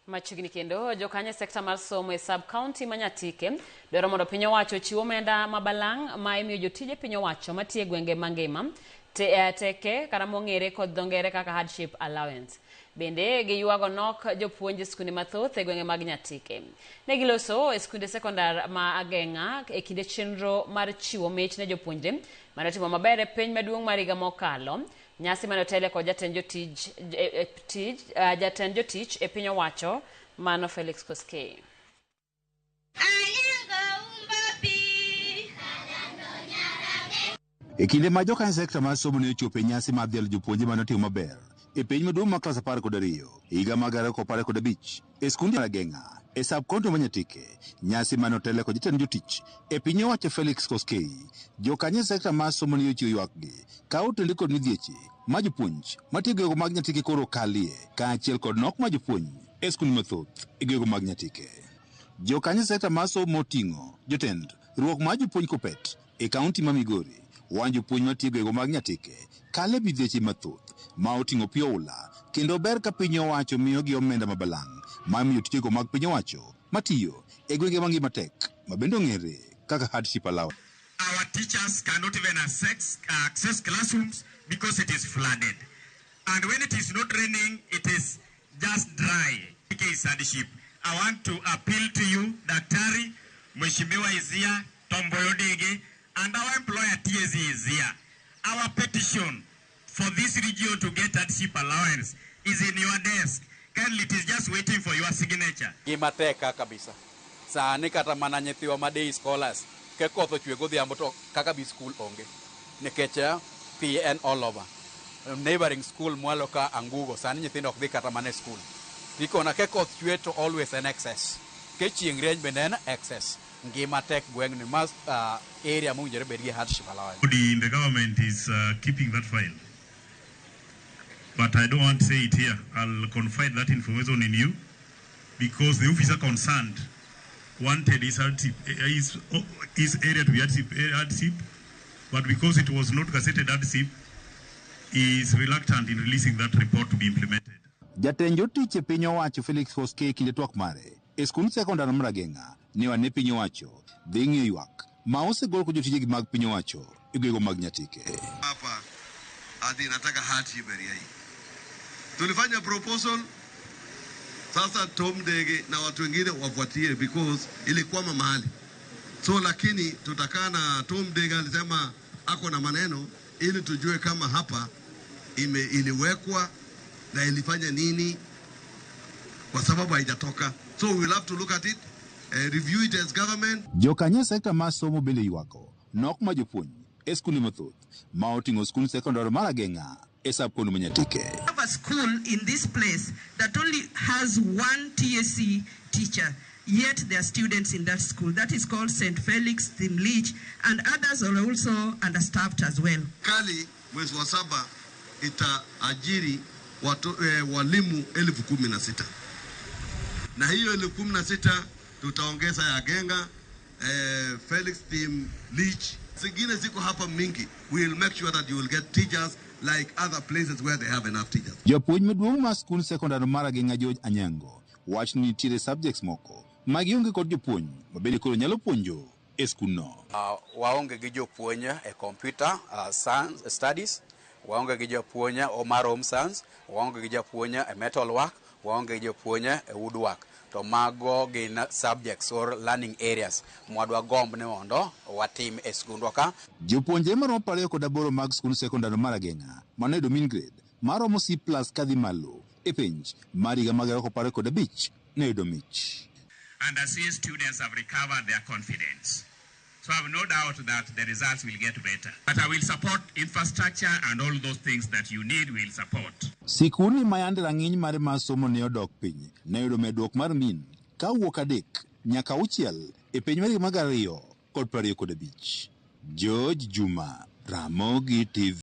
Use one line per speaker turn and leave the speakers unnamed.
Machiegni kendo, jokanyo e sekta mar somo e sub county ma Nyatike dwaro mondo piny owacho ochiw omenda ma balang' ma imiyo jotije piny owacho matiyo e gwenge mangima te, teke kata mong'ere kod dho ngere kaka hardship allowance. Bende giywago nok jopuonj e skunde mathoth e gwenge mag Nyatike. Ne giloso e skunde sekondar ma Ageng'a e kinde chenro mar chiwo mich ne jopuonjre mane otimo maber e piny maduong' mar higa mokalo. Nyasi mane otele kod jatend jotij, tij, jatend jotich e piny owacho mano Felix Koskei.
E kinde ma jokanyo sekta mar somo ne ochopo e nyasi mar dhialo jopuonje mane otimo maber e piny maduong' mar klas 12 e higa mar 2015 e skunde mar Ageng'a e sub county ma Nyatike, nyasi mane otele kod jatend jotich e piny owacho Felix Koskei, jokanyo e sekta mar somo ne ochiwo ywakgi ka otende kod midhieche ma jopuonj matiyo e gwenge mag Nyatike koro kalie kaachiel kod nok mar jopuonj e skunde mathoth e gwenge mag Nyatike. Jokanyo e sekta mar somo moting'o jotend riwruok mar jopuonj KUPPET e kaunti ma Migori, wan jopuonj matiyo e gwenge mag Nyatike kale midhieche mathoth ma oting'o pi oula kendo ber ka piny owacho miyogi omenda ma balang' mar miyo tijego mag piny owacho matiyo e gwenge mangima tek ma bende ong'ere kaka hardship allowance.
Our teachers cannot even access classrooms because it is flooded. And when it is not raining, it is just dry. Case hardship. I want to appeal to you, Daktari, Mheshimiwa is here, Tom Mboya Odege, and our employer TSC is here. Our petition for this region to get hardship allowance is in your desk. Kindly, it is just waiting for your signature.
Gima tek ka kabisa. Sani kata mana nyithiwa ma day scholars ke koth ochwe godhiambo to kaka bi school onge. Nikech pi en all over. Neighboring school mwalo ka Angugo sani nyithindo ok dhi kata mana e school. Tikona ke koth chwe to always en excess. Ke chieng' rieny bende en excess. Ngima tek gweng'ni ma area mowinjore bed gi hardship allowance.
Body in the government is keeping that file. But I don't want to say it here. I'll confide that information in you because the officer concerned wanted his hardship, his area to be hardship, but because it was not gazetted hardship, he is reluctant in releasing that report to be implemented.
Jatend jotich e piny owacho Felix Koskei kinde twak mare e skund sekondar mar Ageng'a ne wane piny owacho dhi ng'iyo ywak ma osegol kod jotijegi mag piny owacho e gwenge mag Nyatike.
Hapa ati nataka hardship area hii. Tulifanya proposal, sasa Tom Ndege na watu wengine wafuatie because ilikwama mahali. So lakini tutakaa na Tom Ndege, alisema ako na maneno ili tujue kama hapa iliwekwa na ilifanya nini, kwa sababu haijatoka. So we will have to look at it, review it as government.
Jokanyo sekta mar somo bende ywako nok mar jopuonj e skunde mathoth ma oting'o skund sekondar mar Ageng'a e sub county ma Nyatike.
Have a school in this place that only has one TSC teacher, yet there are students in that school. That is called St. Felix Thimlich, and others are also understaffed as well.
Kali mwezi wa 7 itaajiri walimu 16,000. Na hiyo 16,000 tutaongeza ya Agenga, Felix Thimlich. Zingine ziko hapa mingi. We will make sure that you will get teachers like other places where they have enough teachers.
Japuonj maduong' mar skund sekondar mar Ageng'a George Anyango wacho ni nitiere subjects moko ma gionge kod jopuonj ma bende koro nyalo puonjo e skundno.
Waonge gi jopuonj e computer science studies, waonge gi japuonj mar home science, waonge gi japuonj e metal work, waonge gi japuonj e woodwork. To mago gin subjects or learning areas mwadwa gomb ni mondo watim e skundwa ka.
Jopuonjre maromo 28 mag skund sekondar mar Ageng'a manoyudo mean grade maromo C plus kadhi malo e penj mar higa mag 2025 ne oyudo mich.
And I see students have recovered their confidence. So I have no doubt that the results will get better. But I will support infrastructure and all those things that you need will support.
Sikundni ma yande rang'iny mare mar somo ne odok piny ne oyudo medruok mar mean ka owuok 3 nyaka 6 e penj mar higa mag 2025. George Juma, Ramogi TV.